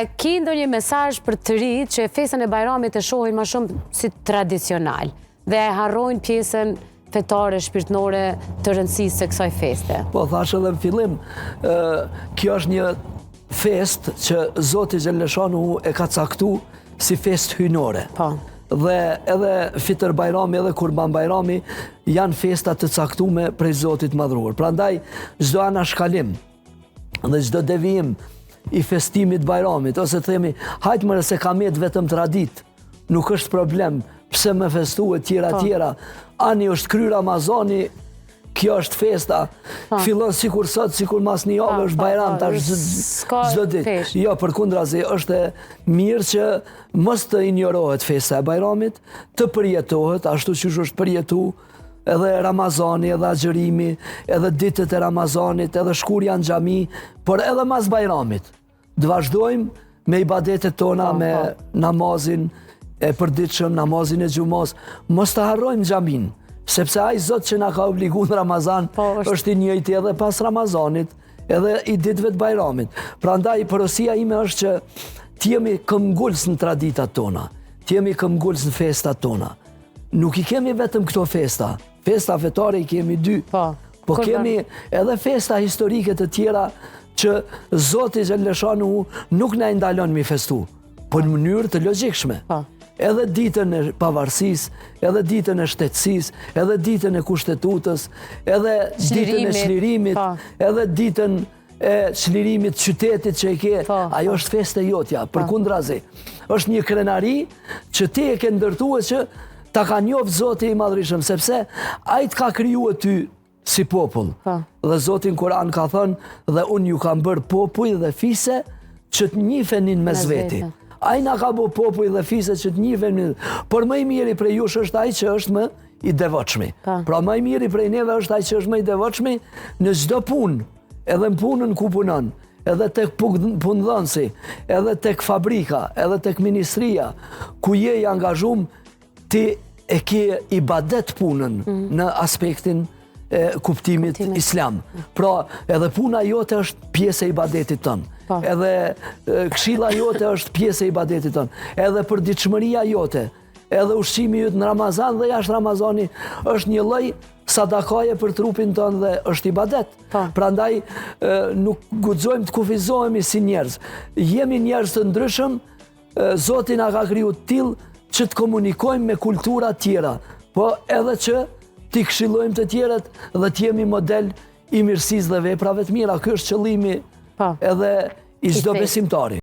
A ki ndonjë mesazh për të rinjtë që festën e Bajramit e shohin më shumë si tradicional dhe e harrojnë pjesën fetare, shpirtnore të rëndësisë së kësaj feste? Po, thashë edhe në fillim, kjo është një festë që Zoti xhelleshanuhu e ka caktu si festë hyjnore. Po. Dhe edhe Fitër Bajrami edhe Kurban Bajrami janë festa të caktume prej Zotit Madhëruar. Prandaj, çdo anashkalim dhe çdo devijim i festimit Bajramit, ose themi, hajt more se ka met vetëm traditë, nuk është problem, pse me festu e tjera po. tjera, ani është kry Ramazani, kjo është festa, po. fillon sikur sot, sikur mas një jave, po, është Bajram, tash çdo ditë. Jo, përkundrazi, është mirë që mos të injorohet festa e Bajramit, të përjetohet, ashtu qysh është përjetu, edhe Ramazani, edhe agjërimi, edhe ditët e Ramazanit, edhe shkurja në xhami, por edhe mas Bajramit. Të vazhdojmë me ibadetet tona, po, me po. namazin e përditshëm, namazin e xhumasë, mos të harrojmë xhaminë, sepse ai Zot që na ka obligu në Ramazan, po, është... është i njëjti edhe pas Ramazanit, edhe i ditëve të Bajramit. Prandaj, porosia ime është që të jemi këmbëngulës në traditat tona, të jemi këmbëngulës në festat tona. Nuk i kemi vetëm këto festa. Festa fetare i kemi dy. Po. Po kemi edhe festa historike të tjera që Zoti xhelleshanuhu nuk na i ndalon m'i festu, po në mënyrë të logjikshme. Po. Edhe ditën e pavarësisë, edhe ditën e shtetësisë, edhe ditën e kushtetutës, edhe ditën e çlirimit, po. edhe ditën e çlirimit qytetit që e ke, po, ajo po. është festë e jotja, po. përkundrazi. Është një krenari që ti e ke ndërtue që ta ka njoftë Zoti i madhërishëm, sepse ai të ka krijue ty si popull. Dhe Zoti në Kur'an ka thënë, dhe unë ju kam bërë popuj dhe fise që të njifeni mes veti. Ai na ka bo popuj dhe fise që të njifeni, por më i miri prej jush është ai që është më i devotshmi. Pra më i miri prej neve është ai që është më i devotshmi në çdo punë, edhe në punën ku punon, edhe tek punëdhënësi, edhe tek fabrika, edhe tek ministria, ku je i angazhum, ti e ke ibadet punën mm. në aspektin e kuptimit islam. Pra, edhe puna jote është pjesë e ibadetit tënd. Po. Edhe këshilla jote është pjesë e ibadetit tënd. Edhe përditshmëria jote, Edhe ushqimi yt në Ramazan dhe jashtë Ramazani është një lloj sadakaje për trupin tënd dhe është ibadet. Po. Prandaj nuk guxojmë të kufizohemi si njerëz. Jemi njerëz të ndryshëm, Zoti na ka kriju të tillë që të komunikojmë me kultura tjera, po edhe që t'i këshillojmë të tjerët dhe të jemi model i mirësisë dhe veprave të mira. Ky është qëllimi po. edhe i çdo besimtari.